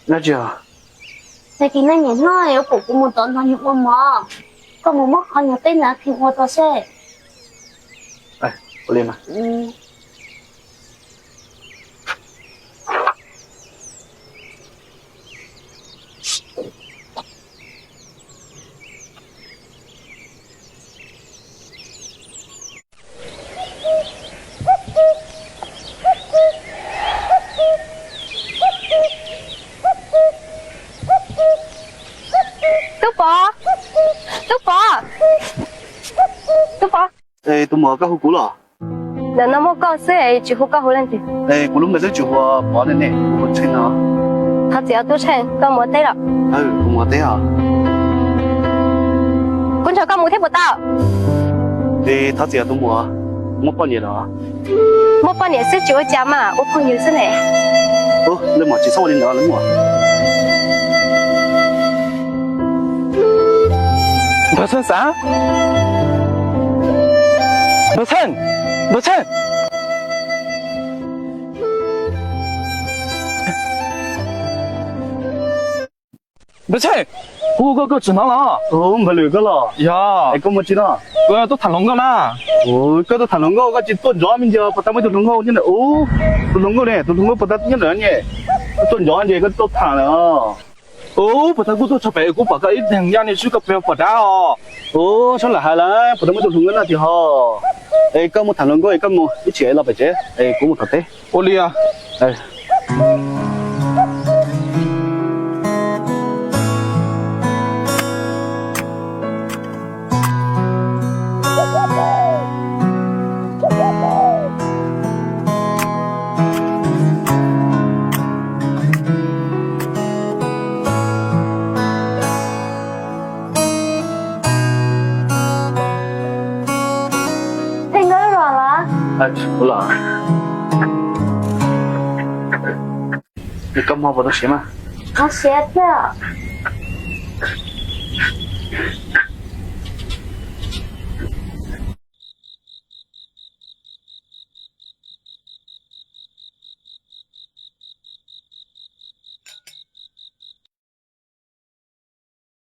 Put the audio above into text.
Dab tsi? Tag kis no niam hlob yuav pum kuv mus tom no yug ua mov, koj mus muab qhov nyuag teb ntawd qhia ua rau seb. Tub Pov, Tub Pov, Tub Pov. Tus muam, koj hu kuv los? Ntawm no muaj koj xwb es tsis hu koj hu leej twg? Kuv lub npe twb tsis hu Pov ne, kuv hu Tsheej no. Thov txim os Tub Tsheej, koj mus ua teb los? Kuv mus ua teb os. Kuv nrog koj mus thiab puas tau? Thov txim os tus muam, muaj poj niam los? Muaj poj niam xwb tsis ua cas mas ua phooj ywg xwb ne. Leej muam, tsis txhob ua li ntawd leej muam. Npawg Txheej xav, Npawg Txheej, Npawg Txheej. Npawg Txheej, kuv hu koj, koj tsis hnov los? Npawg Lwm, koj los? Yog. Es koj mus tsi no? Kuv tuaj tham hluas nkauj na. Koj tuaj tham hluas nkauj, koj tsis tuaj nrov me ntsis, puas tau muaj ib tug hluas nkauj nyob ntawm ub? Tus hluas nkauj ne, tus hluas nkauj puas tau nyob ntawm ne? Koj tuaj nrov ntsis koj tuaj tham lawm. Ub, puas tau kuj tuaj txog pem, kuv pom koj ib leeg nyob ne, xwb koj pem pom dab os. Ub, sab lam hais lawm, puas tau muaj ib tug hluas nkauj noj tiag ho. Es koj mus tham hluas nkauj es koj mus ib chim es los pem tsev es kuv mus tom teb. Ua li os. Txheej nkauj los los? Ua los. Koj hmo puas tau siav mas? Tau siav thiab.